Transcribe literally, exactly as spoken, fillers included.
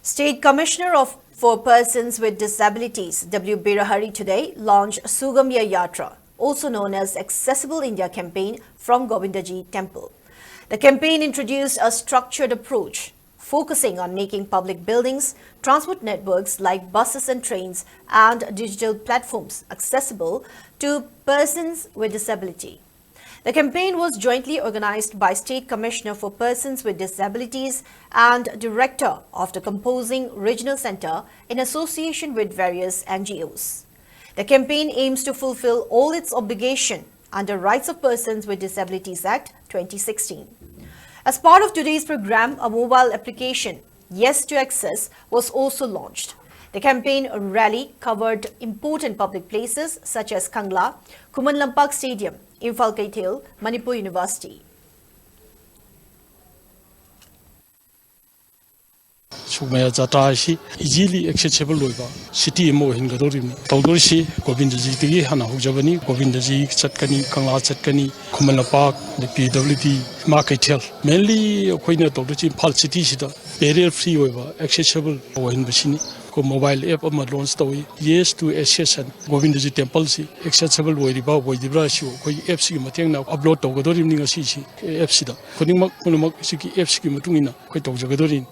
State Commissioner of for Persons with Disabilities W Birahari today launched Sugamya Yatra, also known as Accessible India campaign, from Govindaji Temple. The campaign introduced a structured approach, focusing on making public buildings, transport networks like buses and trains, and digital platforms accessible to persons with disability. The campaign was jointly organized by State Commissioner for Persons with Disabilities and Director of the Composing Regional Center in association with various N G Os. The campaign aims to fulfill all its obligation under Rights of Persons with Disabilities Act twenty sixteen. As part of today's program, a mobile application, Yes to Access, was also launched. The campaign rally covered important public places such as Kangla, Khuman Lampak Stadium, Imphal Keithel, Manipur University. ꯁꯨꯒꯃꯌꯥ ꯖꯥꯇ꯭ꯔꯥ ꯑꯁꯤ easily accessible ꯑꯣꯏꯕ city ꯑꯃ ꯑꯣꯏꯍꯟꯒꯗꯧꯔꯤꯕꯅꯤ꯫ ꯇꯧꯗꯣꯔꯤꯁꯤ ꯒꯣꯕꯤꯟꯗꯖꯤꯗꯒꯤ ꯍꯥꯟꯅ ꯍꯧꯖꯕꯅꯤ꯫ ꯒꯣꯕꯤꯟꯗꯖꯤ ꯆꯠꯀꯅꯤ, ꯀꯪꯂꯥ ꯆꯠꯀꯅꯤ, ꯈꯨꯃꯟ ꯂꯝꯄꯥꯛ, ꯑꯗꯩ ꯄꯤ W ꯗꯤ, ꯏꯃꯥ ꯀꯩꯊꯦꯜ꯫ Mainly ꯑꯩꯈꯣꯏꯅ ꯇꯧꯗꯣꯏꯁꯤ ꯏꯝꯐꯥꯜ ꯁꯤꯇꯤꯁꯤꯗ ꯕꯦꯔꯤꯌꯔ ꯐ꯭ꯔꯤ ꯑꯣꯏꯕ, ꯑꯦꯛꯁꯦꯁꯤꯕꯜ ꯑꯣꯏꯍꯟꯕꯁꯤꯅꯤ꯫ ꯑꯩꯈꯣꯏ ꯃꯣꯕꯥꯏꯜ ꯑꯦꯞ ꯑꯃ ꯂꯣꯟꯆ ꯇꯧꯏ, ꯌꯦꯁ ꯇꯨ ꯑꯦꯁꯦꯁꯟ ꯒꯣꯕꯤꯟꯗꯖꯤ ꯇꯦꯝꯄꯜꯁꯤ ꯑꯦꯛꯁꯦꯁꯤꯕꯜ ꯑꯣꯏꯔꯤꯕ ꯑꯣꯏꯗ꯭ꯔꯤꯕ꯭ꯔꯥ ꯁꯤꯕꯨ ꯑꯩꯈꯣꯏꯒꯤ ꯑꯦꯞꯁꯤꯒꯤ ꯃꯇꯦꯡꯅ ꯑꯞꯂꯣꯗ ꯇꯧꯒꯗꯧꯔꯤꯕꯅꯤ꯫ ꯉꯁꯤꯁꯤ ꯑꯦꯞꯁꯤꯗ ꯈꯨꯗꯤꯡꯃꯛ ꯄꯨꯝꯅꯃꯛ ꯁꯤꯒꯤ ꯑꯦꯞꯁꯤꯒꯤ ꯃꯇꯨꯡ ꯏꯟꯅ ꯑꯩꯈꯣꯏ ꯇꯧꯖꯒꯗꯧꯔꯤꯅꯤ꯫